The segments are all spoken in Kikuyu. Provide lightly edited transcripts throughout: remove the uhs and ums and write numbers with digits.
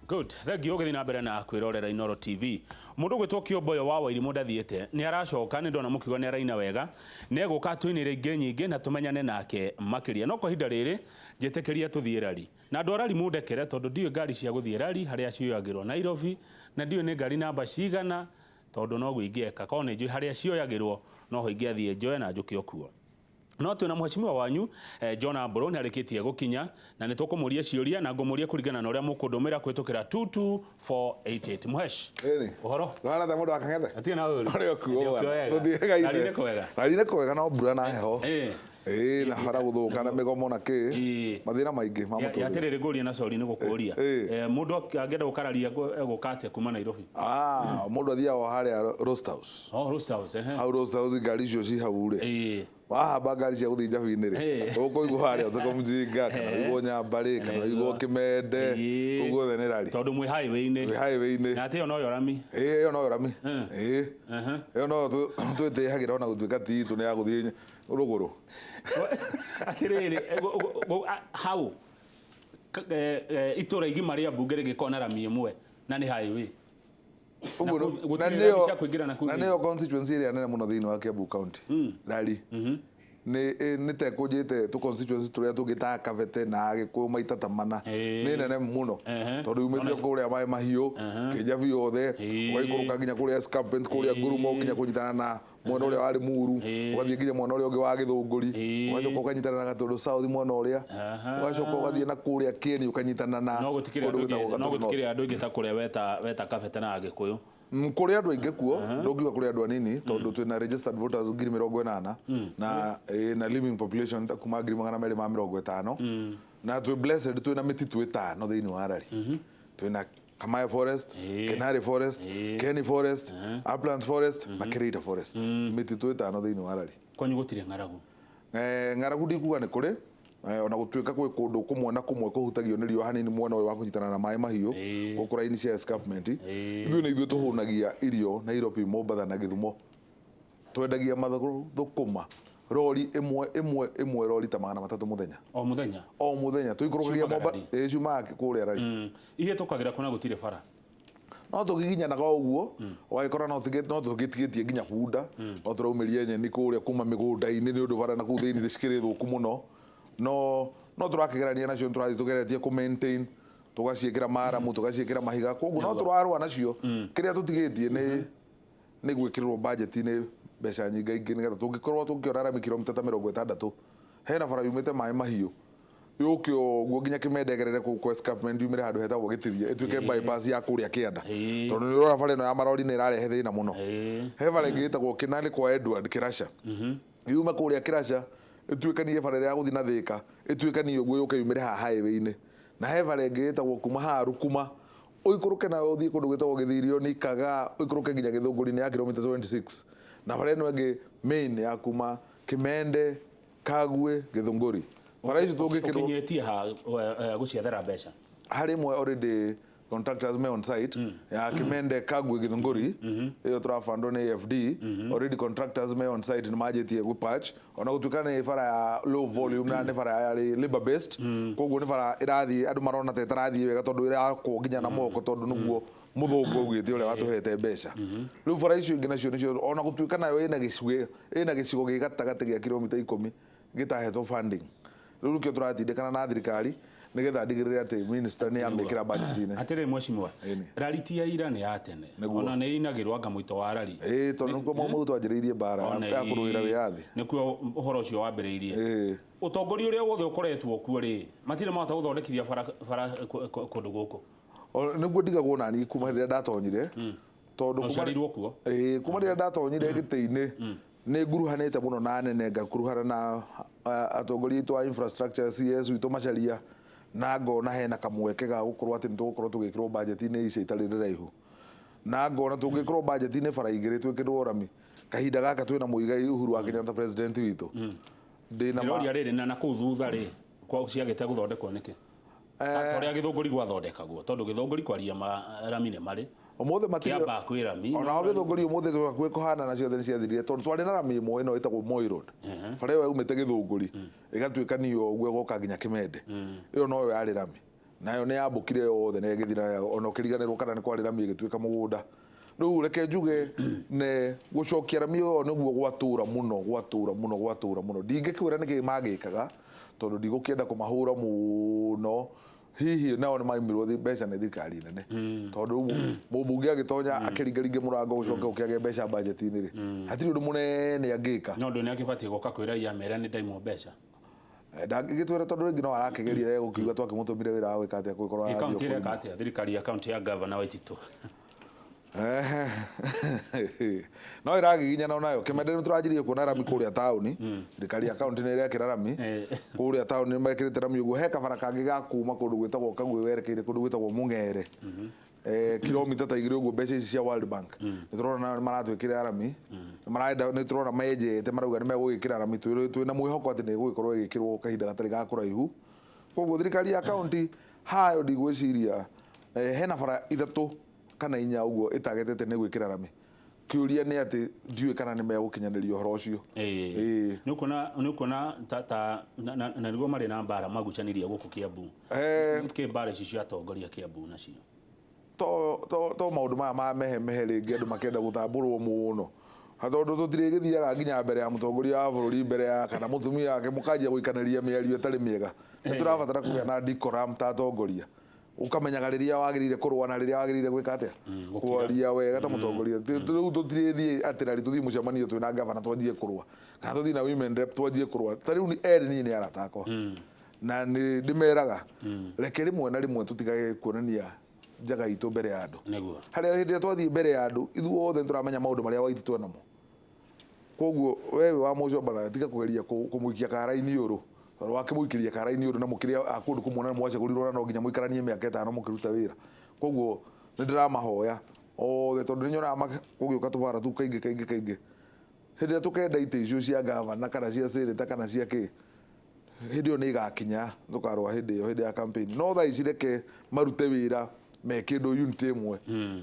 Good. Thank you ũgĩthiĩ na mbere na kwĩrorera Inooro TV. Mũndũ ũgwĩtwo Kĩomboyo wa Wairimũ ndathiĩte. Nĩ aracoka nĩ ndona mũkiuga nĩ araina wega. Nĩ egũka atũinĩre ingĩ nyingĩ na tũmenyane nake makĩria. No kwa ihinda rĩrĩ njĩtĩkĩria tũthiĩ rari. Na andũ a rari mũndekere tondũ ndiũĩ ngari cia gũthiĩ rari harĩa cioyagĩrwo Nairobi na ndiũĩ nĩ ngari namba cigana tondũ noguo ingĩeka. Korwo nĩ njũĩ harĩa cioyagĩrwo noho ingĩathiĩ njoe na njũke o kuo. No twĩna mheshimiwa wanyu John Ambũrũ nĩ arĩkĩtie gũkinya na nĩ tũkũmũria ciũria na ngũmũria kũringana na ũrĩa mũkũndũmĩra kũhĩtũkĩra 22488. Mhesh, Ĩni. ũhoro? Ndũhana ta mũndũ wa Kang'ethe? Atirĩ na ũru. Ũrĩ okuo Ndĩ okuo bwana. wega. Gũthiĩ Rari nĩ kwega. Rari nĩ kwega no mbura na heho. Ĩĩ. Ĩĩ na bara gũthũka na mĩgomo na kĩ. Ĩĩ. Mathĩna maingĩ ma mũtũrĩre. Atĩrĩrĩ ngũrie na sorry nĩ gũkũria. Ĩĩ. Mũndũ angĩenda gũkararia egũka atĩa kuma Nairobi? Ah, mũndũ athiaga o harĩa Roast House. Oh, Roast House, ehe. Hau Roast House ngari icio ci hau rĩ. Ĩĩ. Wahamba ngari cia gũthiĩ Njabi-inĩ rĩ, ũkũigua harĩa Soko Mjinga, kana ũigwo Nyambarĩ, kana ũigwo Kĩmende, kũu guothe nĩ rari. Tondũ mwĩ highway-inĩ. Twĩ highway-inĩ. Na atĩ ĩyo noyo rami. Ĩĩ ĩyo noyo rami. Ĩĩ. Ĩyo noyo twĩtĩhagĩra ona gũtuĩka ti itũ nĩ ya gũthiĩ rũgũrũ. Atĩrĩrĩ, hau itũra igima rĩa mbunge rĩngĩkorwo na rami ĩmwe na nĩ highway. Ũguo Na na gũtirĩ nĩyo rami cia kũingĩra na kũu na thĩinĩ. nĩyo constituency ĩrĩa nene mũno thĩinĩ wa Kiambu County. Rari. Nĩ nĩ ta ĩkũnjĩte tũ constituency tũrĩa tũngĩ ta Kabete na Gĩkũyũ maita ta mana. Nĩ nene mũno. Tondũ yumĩte o kũrĩa Maĩ Mahiũ, Kĩnjabi yothe, ũgaikũrũka nginya kũrĩa Escarpment, kũrĩa Ngurumo nginya kũnyitana na mwena ũrĩa wa Limuru, ũgathiĩ nginya mwena ũrĩa ũngĩ wa Gĩthũngũri, ũgacoka ũkanyitana na Gatũndũ South mwena ũrĩa, ũgacoka ũgathiĩ na kũrĩa Kieni ũkanyitana na No gũtikĩrĩ kũndũ andũ gwĩtagwo aingĩ no Gatũndũ North. gũtikĩrĩ andũ aingĩ ta kũrĩa weta weta Kabete na Agĩkũyũ. Kũrĩ andũ aingĩ kuo, ndũngiuga kũrĩ andũ anini tondũ twĩna registered voters 80,000 na na living population ta kuma 250,000 na twĩ blessed twĩna mĩtitũ ĩtano thĩinĩ wa Rari. Twĩna Kamae Forest, Kenari Forest, Keni Forest, Uplands Forest na Kereita Forest. Mĩtitũ ĩtano thĩinĩ wa Rari. Kwanyu gũtirĩ ng'aragu? Ng'aragu ndikuga nĩ kũrĩ ona gũtuĩka gwĩ kũndũ kũmwe na kũmwe kũhutagio nĩ riũa hanini mwena ũyũ wa kũnyitana na maĩ mahiũ gũkũ raini cia escarpment. Ithuĩ nĩ ithuĩ tũhũnagia irio Nairobi, Mombatha na Gĩthumo. Twendagia mathũkũma rori ĩmwe ĩmwe ĩmwe rori ta 300 mũthenya. O mũthenya? O mũthenya. Tũikũrũkagia Ciumaga Momba Rari? Ĩĩ ciumaga kũrĩa Rari. Ihĩtũkagĩra kũ na gũtirĩ bara? No tũgiginyanaga o ũguo, ũgagĩkora no tũgĩtigĩtie nginya bunda, no tũraumĩria nyeni kũrĩa kuma mĩgũnda-inĩ nĩ ũndũ bara na kũu thĩinĩ cikĩrĩ thũku mũno. No no tũrakĩgerania nacio, nĩ tũrathiĩ tũgeretie kũ maintain, tũgaciĩkĩra maramu, tũgaciĩkĩra mahiga, koguo no tũrarũa nacio. Kĩrĩa tũtigĩtie nĩ nĩ gwĩkĩrĩrwo budget-inĩ mbeca nyingaingĩ nĩgetha tũngĩkorwo tũngĩona rami kilomita ta 60 hena bara yumĩte maĩ mahiũ yũke ũguo nginya Kĩmende ĩgerere kũu kwa escarpment yumĩre handũ hetagwo Gĩtiria ĩtuĩke bypass ya kũrĩa kĩanda tondũ nĩ ũrona bara ĩno ya marori nĩ ĩrarehe thĩna mũno. He bara ĩngĩ ĩtagwo Kĩnarĩ kwa Edward Kĩraca yume kũrĩa Kĩraca ĩtuĩkanie bara ĩrĩa ya gũthiĩ na Thĩka ĩtuĩkanie ũguo yũke yumĩre haha highway-inĩ na he bara ĩngĩ ĩtagwo kuma haha Rukuma Ũikũrũke nayo ũthiĩ kũndũ gwĩtagwo Gĩthirioni, Kagaa, ũikũrũke nginya Gĩthũngũri-inĩ ya kilomita 26. Na bara ĩno ĩngĩ main ya kuma Kĩmende, Kagwĩ, Gĩthũngũri. Bara icio tũngĩkĩrwo. Ũkinyĩtie ha gũciethera mbeca? Harĩ ĩmwe already contractors me on site ya Kĩmende, Kagwĩ, Gĩthũngũri, ĩyo tũrabandwo nĩ AFD, already contractors me on site nĩ manjĩtie gũ patch ona gũtuĩka nĩ bara ya low volume na nĩ bara yarĩ labor based, koguo nĩ bara ĩrathiĩ andũ marona ta ĩtarathiĩ wega tondũ ĩrakwo nginya na moko tondũ nĩguo mũthũngũ augĩte ũrĩa watũhete mbeca. Rĩu bara icio ingĩ nacio nĩcio ona gũtuĩka nayo ĩna gĩcigo ĩna gĩcigo gĩ gatagatĩ gĩa kilomita 10 gĩtahetwo funding. Rĩu nĩkĩo tũratindĩkana na thirikari nĩgetha ndigĩrĩre atĩ minister nĩ amĩkĩra budget-inĩ. Atĩrĩrĩ mheshimiwa, Ĩni. rari ti ya ira nĩ ya tene. Nĩguo. Ona nĩ ĩinagĩrwo anga mũito wa rari. Ĩĩ tondũ nĩkuo Mau Mau twanjĩrĩirie mbara Ona ya kũrũĩra wĩyathi. Nĩkuo ũhoro ũcio wambĩrĩirie. Ĩĩ. Ũtongoria ũrĩa wothe ũkoretwo kuo rĩ, matirĩ mahota gũthondekithia bara bara kũndũ gũkũ. Nĩguo ndigagwo naniĩ kuma rĩrĩa ndatonyire tondũ kuma Ũciarĩirwo kuo. Ĩĩ kuma rĩrĩa ndatonyire gĩtĩ-inĩ nĩ nguruhanĩte mũno na anene ngakuruhana na atongoria aitũ a infrastructure CS witũ Macharia na ngona hena kamweke ga gũkorwo atĩ nĩ tũgũkorwo tũgĩkĩrwo budget-inĩ ica itarĩ rĩraihu na ngona tũngĩkĩrwo budget-inĩ bara igĩrĩ twĩkĩrwo rami kahinda gaka twĩna Muigai Uhuru wa Kenyatta president witũ ndĩna ma Ndĩroria rĩrĩ na nakũu thutha rĩ kwa ciagĩte gũthondekwo nĩkĩ? Ta ũrĩa Gĩthũngũri gwathondekagwo tondũ Gĩthũngũri kwaria ma rami nĩ marĩ. Ũmũthĩ matirĩ Kĩambaa kwĩ rami. Ona o Gĩthũngũri ũmũthĩ twĩ hakuhĩ kũhana na ciothe nĩ ciathirire tondũ twarĩ na rami ĩmwe ĩno ĩtagwo Moi Road. Bara ĩyo yaumĩte Gĩthũngũri ĩgatuĩkanio ũguo ĩgoka nginya Kĩmende. Ĩyo noyo yarĩ rami. Nayo nĩ yambũkire yothe na ĩgĩthira, ona ũkĩriganĩrwo kana nĩ kwarĩ rami ĩgĩtuĩka mũgũnda. Rĩu reke njuge ne gũcokia rami ĩyo nĩguo gwatũra mũno, gwatũra mũno, gwatũra mũno. Ndingĩkwĩra nĩkĩ magĩkaga, tondũ ndigũkĩenda kũmahũra mũno. Hihi nao nĩ maimirwo mbeca nĩ thirikari nene, tondũ rĩu mũmbunge agĩtonya akĩringaringe mũrango gũcoke gũkĩage mbeca budget-inĩ rĩ, hatirĩ ũndũ mũnene angĩka. No ũndũ nĩ akĩbatiĩ gũka kwĩra raia mere nĩ ndaimwo mbeca. Ndangĩgĩtwĩra, tondũ rĩngĩ no arakĩgeria egũkiuga twakĩmũtũmire wĩra wa gwĩka atĩa kũgĩkorwo arathiĩ Kaunti o ĩreka atĩa? Thirikari ya kaunti ya gavana Waititu? No ĩragiginyana onayo. Kĩmende nĩ tũranjirie kuona rami kũrĩa taũni. Thirikari ya kaunti nĩ ĩrekĩra rami kũrĩa taũni, nĩ mekĩrĩte rami ũguo. He kabara kangĩ ga kuma kũndũ gwĩtagwo Kagwĩ werekeire kũndũ gwĩtagwo Mũng'ere, kilomita ta 2 ũguo. Mbeca ici cia World Bank nĩ tũrona nao nĩ maratwĩkĩra rami. Nĩ marenda, nĩ tũrona menjete, marauga nĩ megũgĩkĩra rami. Twĩna mwĩhoko atĩ nĩ ĩgũgĩkorwo ĩgĩkĩrwo kahinda gatarĩ ga kũraihu. Koguo thirikari ya kaunti hayo ndigwĩciria, hena bara 3 kana 4 ũguo ĩtagetete nĩ gwĩkĩra rami. Kĩũria nĩ atĩ ndiũĩ kana nĩ megũkinyanĩria ũhoro ũcio. Ĩĩ. Nĩ ũkuona ta na nĩguo marĩ na mbara magucanirie gũkũ Kiambu? Kĩ mbara ici cia atongoria Kiambu nacio? To maũndũ maya ma mehe mehe rĩngĩ andũ makĩenda gũtambũrwo mũno. Ha, tondũ tũtirĩgĩthiaga nginya mbere ya mũtongoria wa bũrũri, mbere ya kana mũtumia wake, mũkanjia gũikanĩria mĩario ĩtarĩ mĩega. Nĩ tũrabatara kũgĩa na decorum ta atongoria, ũkamenyaga rĩrĩa wagĩrĩire kũrũa na rĩrĩa wagĩrĩire gwĩka atĩa. Gũkira. Kwaria wega ta mũtongoria. Rĩu tũtirĩthiĩ atĩ rari tũthiĩ mũcemanio twĩna gavana twanjie kũrũa, kana tũthiĩ na women rep twanjie kũrũa. Ta rĩu erĩ niĩ nĩ arata akwa na nĩ ndĩmeraga reke rĩmwe na rĩmwe tũtigage kuonania njaga itũ mbere ya andũ. Harĩa hĩndĩ ĩrĩa twathiĩ mbere ya andũ, ithuothe nĩ tũramenya maũndũ marĩa Waititu enamo. Koguo wewe wa mũcomba nawe tiga kũgeria kũmũikia kara-inĩ ũrũ, tondũ wakĩmũikĩria kara-inĩ ũrũ na mũkĩrĩ a kũndũ kũmwe na mwacagũrirwo na no nginya mũikaranie mĩaka 5 mũkĩruta wĩra. Koguo nĩ ndĩramahoya othe, tondũ nĩ nyonaga gũgĩũka tũbara tũu kaingĩ kaingĩ kaingĩ. Hĩndĩ ĩrĩa tũkenda itĩ icio cia gavana kana cia seneta kana cia kĩ, hĩndĩ ĩyo nĩ ĩgakinya, tũkarũa hĩndĩ ĩyo, hĩndĩ ya campaign. No thaa ici reke marute wĩra me kĩndũ unit ĩmwe,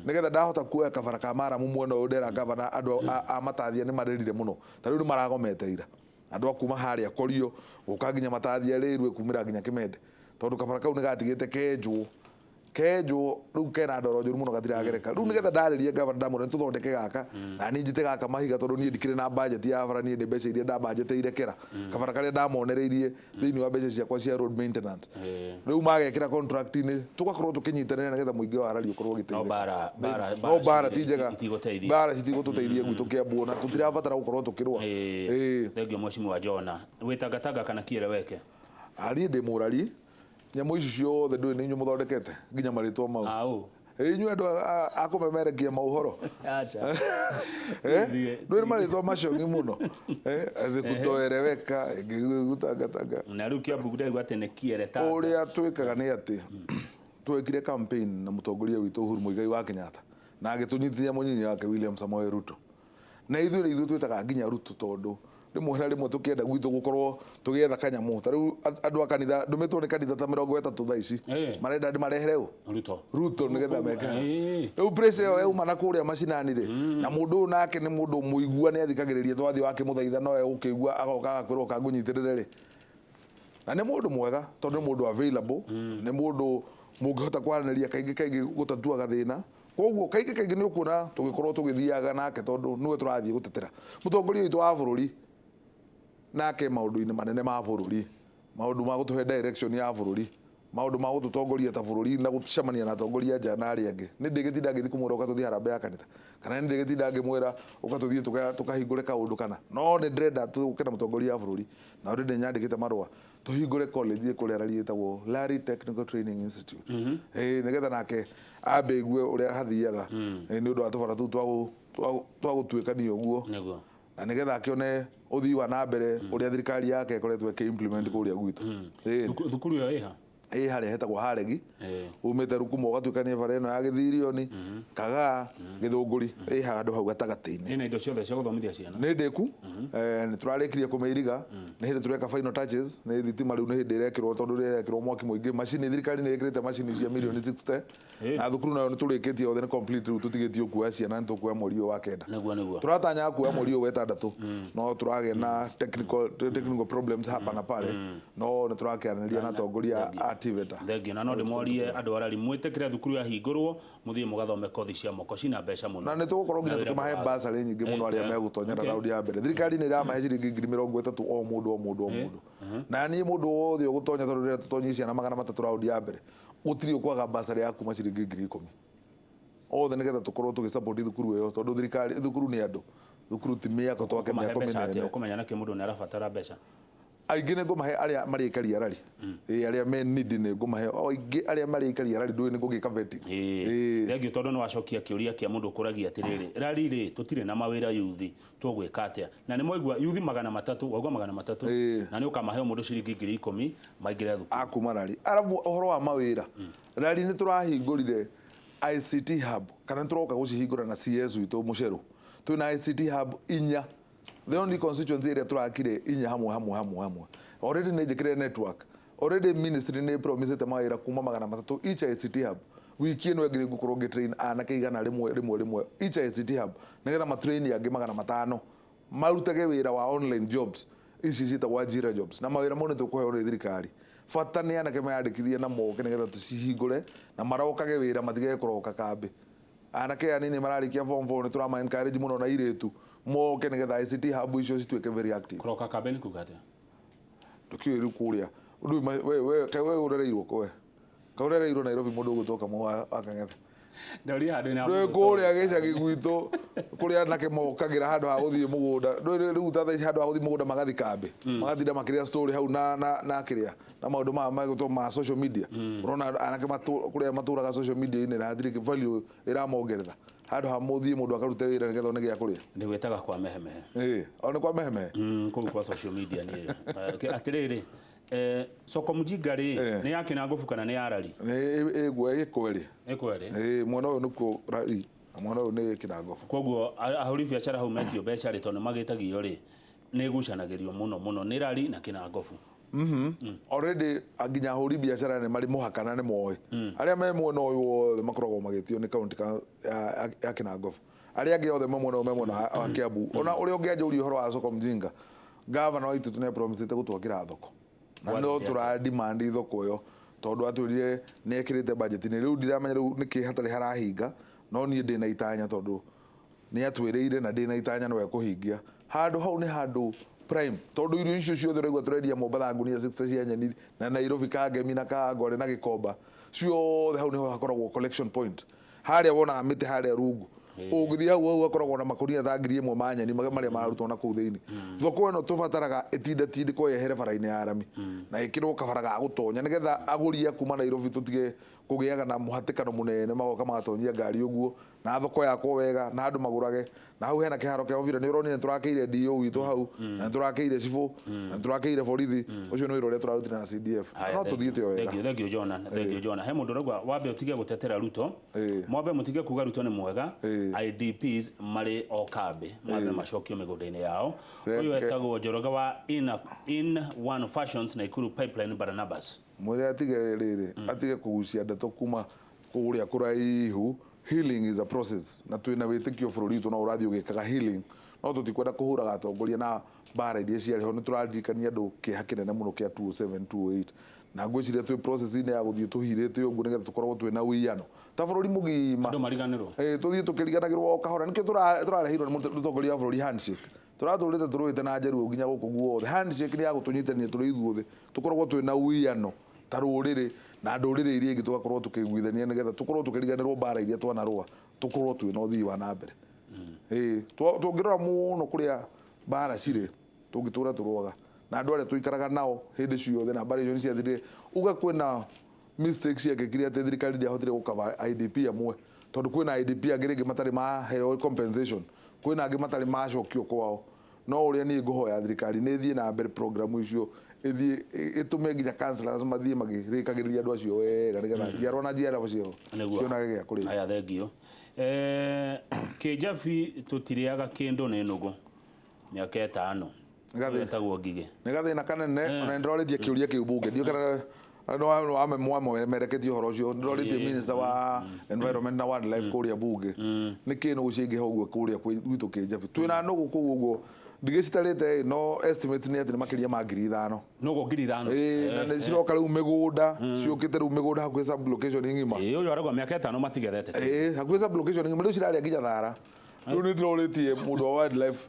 nĩgetha ndahota kuoya kabara ka maramu mwena ũyũ ndera gavana andũ a Matathia nĩ marĩrire mũno. Ta rĩu nĩ maragomete ira andũ a kuma harĩa Korio gũka nginya Matathia rĩrwe kumĩra nginya Kĩmende, tondũ kabara kau nĩ gatigĩte kenjwo kenjwo, rĩu kena ndoro njũru mũno, gatiragereka. Rĩu nĩgetha ndarĩrie gavana, ndamwĩra nĩ tũthondeke gaka na niĩ njite gaka mahiga, tondũ niĩ ndikĩrĩ na budget ya bara. Niĩ nĩ mbeca iria ndambanjeteire kera kabara karĩa ndamonereirie thĩinĩ wa mbeca ciakwa cia road maintenance. Rĩu magekĩra contract-inĩ, tũgakorwo tũkĩnyitanĩra nĩgetha mũingĩ wa Rari ũkorwo ũgĩteithĩka. No No mbara mbara ti njega. Itigũteithia. Mbara citigũtũteithia gwitũ Kĩambu, na tũtirabatara gũkorwo tũkĩrũa. Ĩĩ. Thengiũ mheshimiwa Jona. Wĩtangatanga kana kieleweke? Ariĩ ndĩ mũrari nyamũ ici ciothe, ndũĩ nĩ inyuĩ mũthondekete nginya marĩtwa mau. Au. Ĩ, inyuĩ andũ a kũmemerekia maũhoro. Aca. Ndũĩ nĩ marĩtwa macio ng'i mũno. Atĩ kutoeleweka ĩngĩ gutangatanga. Na rĩu Kiambu ndaigua atĩ nĩ kieretanga. Ũrĩa twĩkaga nĩ atĩ twekire campaign na mũtongoria witũ Uhuru Muigai wa Kenyatta, na agĩtũnyitithia mũnyinyi wake William Samoei Ruto, na ithuĩ nĩ ithuĩ twĩtaga nginya Ruto, tondũ rĩmwe na rĩmwe tũkĩenda gwitũ gũkorwo tũgĩetha kanyamũ. Ta rĩu andũ a kanitha, ndũmĩtwo nĩ kanitha ta 30 thaa ici. Marenda ndĩmarehere ũ? Ruto. Ruto, nĩgetha meke rĩu praise ĩyo yauma na kũrĩa macinani rĩ. Na mũndũ ũyũ nake nĩ mũndũ mũigua, nĩ athikagĩrĩria. Twathiĩ wakĩmũthaitha no egũkĩigua, agoka agakwĩra ũka ngũnyitĩrĩre rĩ. Na nĩ mũndũ mwega, tondũ nĩ mũndũ available, nĩ mũndũ mũngĩhota kwaranĩria kaingĩ kaingĩ gũtatua gathĩna. Koguo kaingĩ kaingĩ nĩ ũkuona tũgĩkorwo tũgĩthiaga nake, tondũ nĩwe tũrathiĩ gũtetera mũtongoria witũ wa bũrũri nake maũndũ-inĩ manene ma bũrũri, maũndũ ma gũtũhe direction ya bũrũri, maũndũ ma gũtũtongoria ta bũrũri na gũcemania na atongoria nja na arĩa angĩ. Nĩ ndĩgĩtinda ngĩthiĩ kũmwĩra ũka tũthiĩ harambee ya kanitha, kana nĩ ndĩgĩtinda ngĩmwĩra ũka tũthiĩ tũkahingũre kaũndũ kana no nĩ ndĩrenda tũke na mũtongoria wa bũrũri. Na already nyandĩkĩte marũa tũhingũre college kũrĩa Rari ĩtagwo Lari Technical Training Institute. Ĩĩ, nĩgetha nake ambe igue ũrĩa hathiaga. Ĩĩ, nĩ ũndũ wa tũbara tũu twa gũtuĩkania ũguo, na nĩgetha akĩone ũthii wa na mbere ũrĩa thirikari yake ĩkoretwo ĩkĩ-implement kũrĩa gwitũ. Ĩĩ. Thukuru ĩyo ĩha? Ĩ harĩa hetagwo Haregi, umĩte Rukumo ũgatuĩkania bara ĩno ya Gĩthirioni, Kagaa, Gĩthũngũri, ĩ handũ hau gatagatĩ-inĩ. Ĩna indo ciothe cia gũthomithia ciana? Nĩ ndĩku, nĩ tũrarĩkirie kũmĩiriga, nĩ hĩndĩ tũreka final touches. Nĩ thitima rĩu nĩ hĩndĩ ĩrekĩrwo, tondũ rĩrekĩrwo mwaki mũingĩ macini. Thirikari nĩ ĩkĩrĩte macini cia mirioni 60. Na thukuru nayo nĩ tũrĩkĩtie yothe, nĩ complete. Rĩu tũtigĩtie kuoya ciana, nĩ tũkuoya mweri ũyũ wa kenda. Nĩguo nĩguo. Tũratanya kuoya mweri ũyũ wa ĩtandatũ, no tũragĩa na technical problems hapa na pale, no nĩ tũrakĩaranĩria na atongoria a TVETA. Thengio. Na no ndĩmorie andũ arari mwĩtĩkĩre thukuru yahingũrwo mũthiĩ mũgathome kothi cia moko cina mbeca mũno. Na nĩ tũgũkorwo nginya Na wĩra tũkĩmahe mwega. basarĩ nyingĩ mũno arĩa megũtonyera raundi ya mbere. Thirikari nĩ ĩramahe ciringi 30,000 o mũndũ o mũndũ o mũndũ. Na niĩ mũndũ wothe ũgũtonya, tondũ rĩrĩa tũtonyie ciana 300 raundi ya mbere, gũtirĩ ũkwaga basarĩ ya kuma ciringi 10,000 othe, nĩgetha tũkorwo tũgĩsupport thukuru ĩyo, tondũ thirikari, thukuru nĩ andũ, thukuru ti mĩako twake Ũkũmahe mĩako mbeca atĩa? mĩnene. Ũkũmenya nakĩ mũndũ nĩ arabatara mbeca? Aingĩ nĩ ngũmahe arĩa marĩ aikari a rari. Ĩĩ, arĩa me needy nĩ ngũmahe o aingĩ arĩa marĩ aikari a rari, ndũĩ nĩ ngũgĩka vetting. Ĩĩ. Thengio, tondũ nĩ wacokia kĩũria kĩa mũndũ ũkũragia atĩrĩrĩ, rari rĩ, tũtirĩ na mawĩra yuthi, tũgwĩka atĩa? Na nĩ mwaigua yuthi 300, waigua 300, na nĩ ũkamahe o mũndũ ciringi 10,000 maingĩre thukuru. Akuma rari. Arabu ũhoro wa mawĩra, rari nĩ tũrahingũrire ICT hub, kana nĩ tũroka gũcihingũra na CS witũ Mũcerũ. Twĩna ICT hub inya, the only constituency ĩrĩa tũrakire inya hamwe hamwe hamwe hamwe. Already nĩ njĩkĩre network, already ministry nĩ promisĩte mawĩra kuma 300 each ICT hub. Wiki ĩno ĩngĩ ngũkorwo ngĩ-train anake 100 rĩmwe rĩmwe each ICT hub, nĩgetha matrain angĩ 500 marutage wĩra wa online jobs ici ciĩtagwo Ajira jobs. Na mawĩra mau nĩ tũkũheo nĩ thirikari. Bata nĩ anake meyandĩkithie na moke, nĩgetha tũcihingũre na marokage wĩra, matigage kũroka kambĩ. Anake anini mararĩkia form 4 nĩ tũrama encourage mũno, na airĩtu moke, nĩgetha ICT hub icio cituĩke very active. Kũroka kambĩ nĩ kuga atĩa? Ndũkĩũĩ rĩu kũrĩa rĩu we kaĩ we ũrereirwo kũ? We kaĩ ũrereirwo Nairobi? Mũndũ ũgwĩtwo Kamau wa Kang'ethe. Ndoria handũ na Ndũĩ kũrĩa gĩcagi gwitũ kũrĩa anake mokagĩra handũ ha gũthiĩ mũgũnda, ndũĩ rĩu ta thaa ici handũ ha gũthiĩ mũgũnda magathiĩ kambĩ, magatinda makĩrĩa story hau na kĩrĩa na maũndũ maya magĩtwo ma social media. Ũrona anake kũrĩa matũraga social media-inĩ na hatirĩ value ĩramongerera, handũ ha mũthiĩ mũndũ akarute wĩra nĩgetha one gĩa kũrĩa. Nĩ gwĩtaga kwa mehemehe. Ĩĩ, o nĩ kwa mehemehe. Kũu kwa social media nĩ atĩrĩrĩ, soko mjinga rĩ, nĩ ya Kĩnangobu kana nĩ ya rari? Nĩ ĩgwe ĩkwerĩ. Ĩkwerĩ. Ĩĩ, mwena ũyũ nĩkuo rari na mwena ũyũ nĩ Kĩnangobu. Koguo ahũri biacara hau metio mbeca rĩ, tondũ nĩ magĩtagio rĩ, nĩ ĩgucanagĩrio mũno mũno nĩ rari na Kĩnangobu. Already nginya ahũri biacara nĩ marĩ mũhaka na nĩ moĩ arĩa me mwena ũyũ wothe makoragwo magĩtio nĩ kaunti ya Kĩnangobu. Arĩa angĩ othe me mwena ũyũ me mwena wa Kiambu. Ona ũrĩa ũngĩanjũria ũhoro wa soko mjinga, gavana wa itũ nĩ promisĩte gũtwakĩra thoko na no tũra demand thoko ĩyo, tondũ atwĩrire nĩ ekĩrĩte budget-inĩ. Rĩu ndiramenya rĩu nĩkĩ hatarĩ harahinga, no niĩ ndĩna itanya, tondũ nĩ atwĩrĩire na ndĩna itanya no ekũhingia. Handũ hau nĩ handũ prime, tondũ irio icio ciothe ũraigua tũrendia Mombatha ngunia 60 cia nyeni, na Nairobi Kangemi na Kangore na Gĩkomba ciothe, hau niho hakoragwo collection point. Harĩa wonaga mĩtĩ harĩa rungu, ũngĩthiĩ hau hau hakoragwo na makũnia ta 1,000 ma nyeni marĩa mararutwo na kũu thĩinĩ. Thoko ĩno tũbataraga ĩtindatindĩkwo yehere bara-inĩ ya rami na ĩkĩrwo kabara ga gũtonya, nĩgetha agũri a kuma Nairobi tũtige kũgĩaga na mũhatĩkano mũnene, magoka magatonyia ngari ũguo, na thoko yakwo wega na andũ magũrage. Na hau hena kĩharo kĩa mũbira. Nĩ ũronire nĩ tũrakĩire DO witũ hau, na nĩ tũrakĩire cibũ, na nĩ tũrakĩire borithi. Ũcio nĩ wĩra ũrĩa tũrarutire na CDF. No tũthiĩte o wega. Thank you, thank you Jona, thank you Jona. He mũndũ ũrauga wambe ũtige gũtetera Ruto, mwambe mũtige kuga Ruto nĩ mwega. IDPs marĩ o kambĩ, mwambe macokio mĩgũnda-inĩ yao. Ũyũ etagwo Njoroge wa In One Fashions, Naikuru Pipeline Barnabas. Mwĩre atige rĩrĩ, atige kũgucia ndeto kuma kũrĩa kũraihu. Healing is a process, na twĩna wĩtĩkio bũrũri witũ no ũrathiĩ ũgĩkaga healing, no tũtikwenda kũhũraga atongoria na mbara iria ciarĩ ho. Nĩ tũraririkania andũ kĩeha kĩnene mũno kĩa 2007 2008, na ngwĩciria twĩ process-inĩ ya gũthiĩ tũhirĩte ũguo nĩgetha tũkoragwo twĩna ũiyano ta bũrũri mũgima. Andũ mariganĩrwo. Ĩĩ, tũthiĩ tũkĩriganagĩrwo o kahora. Nĩkĩo tũrareheirwo nĩ mũtongoria wa bũrũri handshake. Tũratũrĩte tũrũĩte na njeruo nginya gũkũ guothe. Handshake nĩ ya gũtũnyitania tũrĩ ithuothe, tũkoragwo twĩna ũiyano ta rũrĩrĩ na ndũrĩrĩ iria ingĩ, tũgakorwo tũkĩiguithania nĩgetha tũkorwo tũkĩriganĩrwo mbara iria twanarũa, tũkorwo twĩna ũthii wa na mbere. Ĩĩ, tũngĩrora mũno kũrĩa mbara cirĩ, tũngĩtũra tũrũaga na andũ arĩa tũikaraga nao hĩndĩ ciothe, na mbara icio nĩ ciathirire. Uga kwĩna mistakes ciekĩkire atĩ thirikari ndĩahotire gũkava IDP amwe, tondũ kwĩna IDP angĩ rĩngĩ matarĩ maheo compensation, kwĩna angĩ matarĩ macokio kwao. No ũrĩa niĩ ngũhoya thirikari nĩ ĩthiĩ na mbere program icio, ĩthiĩ ĩtũme nginya councillors mathiĩ magĩrĩkagĩrĩria andũ acio wega, nĩgetha njiarwa na njiarwa ciao Nĩguo. cionage gĩa kũrĩa. Aya, thengio. Kĩnjabi tũtirĩaga kĩndũ nĩ nũgũ mĩaka 5. Gathĩ. Etagwo Ngigĩ. Nĩ gathĩna kanene. Ona nĩndĩrorĩtie kĩũria kĩu bunge, ndiũ kana nĩwamereketie ũhoro ũcio. Nĩndĩrorĩtie minister wa environment na wildlife kũrĩa bunge nĩkĩ nũgũ ciaingĩha ũguo kũrĩa gwitũ Kĩnjabi. Twĩna nũgũ kũu ũguo Ndigĩcitarĩte, no estimate nĩ atĩ nĩ makĩria ma 5,000. Noguo 5,000. Ĩĩ, na nĩ ciroka rĩu mĩgũnda, ciũkĩte rĩu mĩgũnda hakuhĩ sub location ng'ima. Ĩĩ, ũyũ arauga mĩaka 5 matigethete. Ĩĩ, hakuhĩ sub location ng'ima rĩu cirarĩa nginya thara. Rĩu nĩ ndĩrorĩtie mũndũ wa wildlife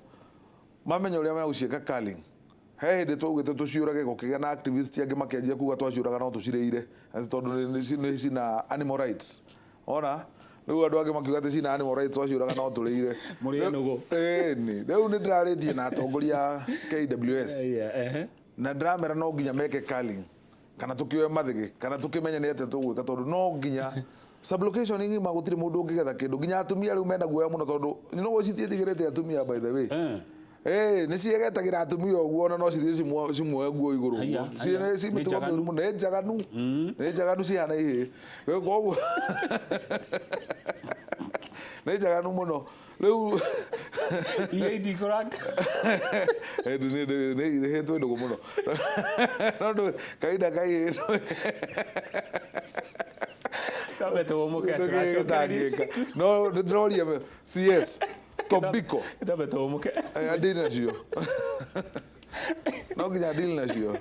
mamenye ũrĩa megũciĩka culling. He hĩndĩ twaugĩte tũciũrage, gũkĩgĩa na activist angĩ makĩanjia kuga twaciũraga no tũcirĩire, atĩ tondũ nĩ cina animal rights. Ona rĩu andũ angĩ makiuga atĩ cina animal rights, twaciũraga no tũrĩire. Mũrĩe nũgũ. Ĩĩ, rĩu nĩ ndĩrarĩtie na atongoria a KWS na ndĩramera no nginya meke culling, kana tũkĩoe mathĩgĩ, kana tũkĩmenye nĩ atĩa tũgwĩka, tondũ no nginya sublocation ng'ima gũtirĩ mũndũ ũngĩgetha kĩndũ, nginya atumia rĩu mena guoya mũno, tondũ no citiĩtigĩrĩte atumia, by the way. Ĩĩ, nĩ ciegetagĩra atumia ũguo, ona no cithiĩ cimuoe nguo igũrũ Haiya, ũguo. Haiya. Ci Nĩ mĩtugo njaganu. mĩũru mũno, nĩ njaganu, nĩ njaganu, cihana ihĩĩ. Koguo nĩ njaganu mũno rĩu. Iria itikũranga. Nĩ irĩhĩtwo ndũgũ mũno, no ndũ kahinda kaihĩ. Twambe tũhũmũke, tũracokereria. Ndũgĩtangĩka, no ndĩroria CS Tobiko. Twambe tũhũmũke. Andili nacio, no nginya ndili nacio.